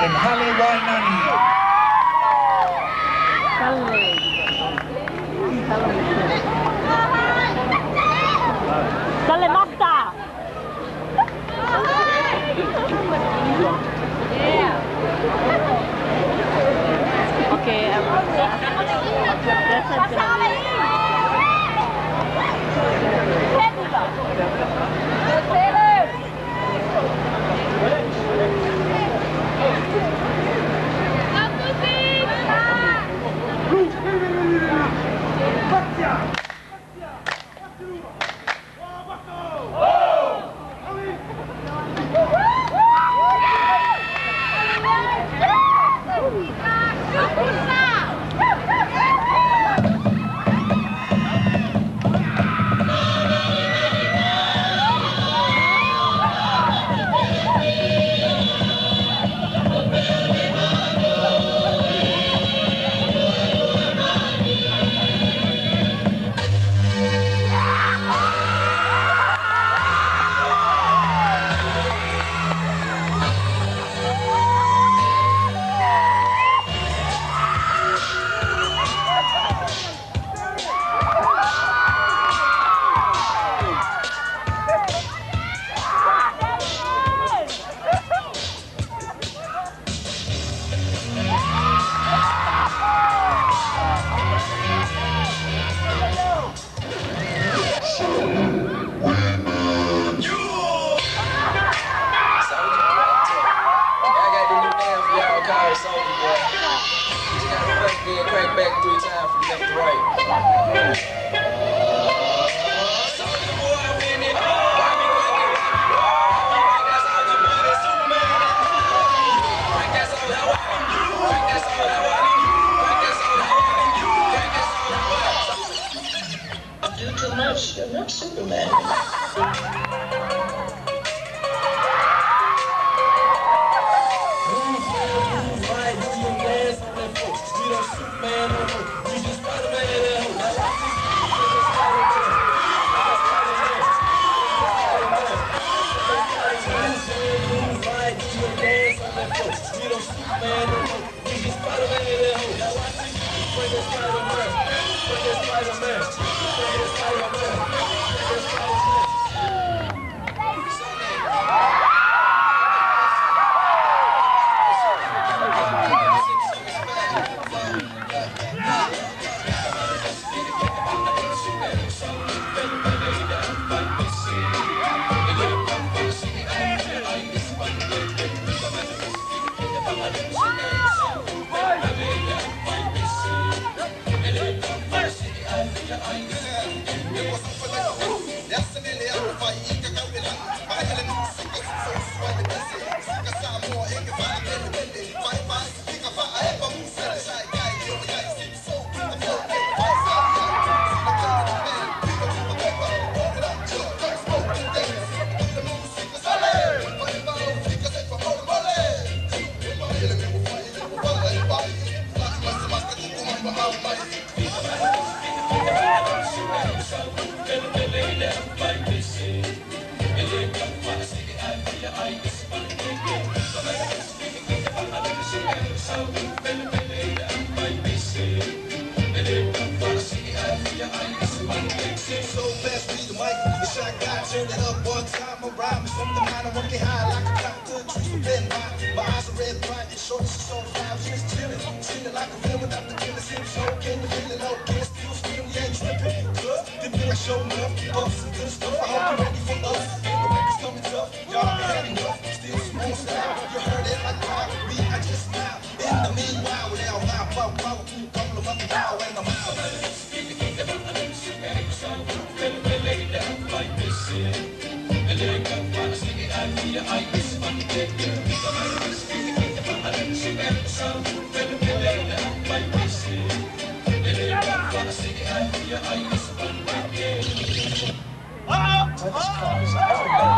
and Hale Wainani. Dale Masta! Yeah. Okay, Crank back 3 times from left to right. Do too much, you're not Superman. So fast, read the mic. The shot got turned it up one time. I'm rhyming from the mind. I'm working high like a cottonwood tree from Ben. My eyes are red, bright, and short. She's so fly, just chilling, chilling like a villain without the killers. Him so can you feel it? No, can't still steal. We ain't tripping. Cause the villain showing up. Bump some good stuff. I hope you're ready for us. And the record's coming tough. Y'all had enough. Still small style. You heard it like wow. Me, I just smile. In the meanwhile, now my power, power, couple of up and I'm out. But this car is everybody.